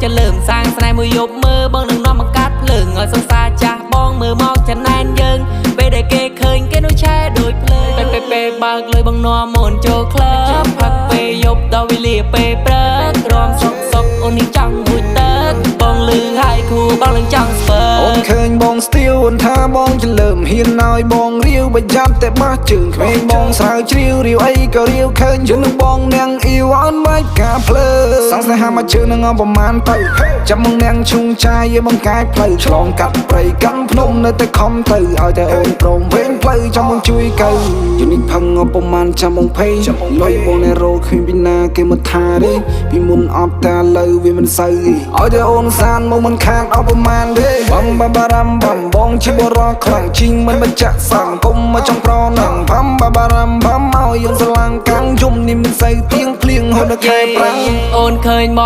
ចលើមសាងស្នេហ៍មួយយប់មើបងនឹងនាំបង្កាត់ភ្លើងឲ្យសង្សារចាស់បងមើលមកចំណែនយើងពេលដែលគេឃើញគេនោះឆែដូចភ្លើងពេលពេលពេលបើកលុយបងនាំអូនចូលក្លឹបផឹកពេលយប់ដល់វេលាពេលព្រឹករំសុកសុកអូននេះចង់មួយទឹកបងលឺហើយគូបងនឹងចង់ស្ពើ អូនឃើញបងស្ទៀវអូនថាបងចលើមហ៊ានឲ្យបងរាវប្រយ័ត្នតែបាសជើងក្មេងបងស្រាវជ្រាវរាវអីក៏រាវឃើញយើងនឹងបងនាងអ៊ីវអូនបាច់ការភ្លើសងស្នេហាមកជើងនឹងអប្រមាណទៅចាំមកនាងឈុងចាយបងកាយផ្លូវឆ្លងកាត់ព្រៃកាន់ភ្នំនៅតែខំទៅឲ្យតែអូនព្រមវែងផ្លូវចាំបងជួយកៅយូនេះផឹងអប្រមាណចាំបងភ័យលុយបងណែរោគ្មានពីណាគេមកថាទេពីមុនអត់តែឥឡូវវាមិនសូវទេឲ្យតែអូនសានមកមិនខាតអប្រមាណទេបំបាបារ៉ាំបំបងជាបរោះខ្លាំងជីងមិនបញ្ចាក់សង្គមមកចង់ប្រណងបំបាបារ៉ាំបំឲ្យយើងស្រឡាំងកាំងយំនេះមិនសូវទៀងភ្លៀងហូតដល់ខែប្រាំង អូនឃើញមក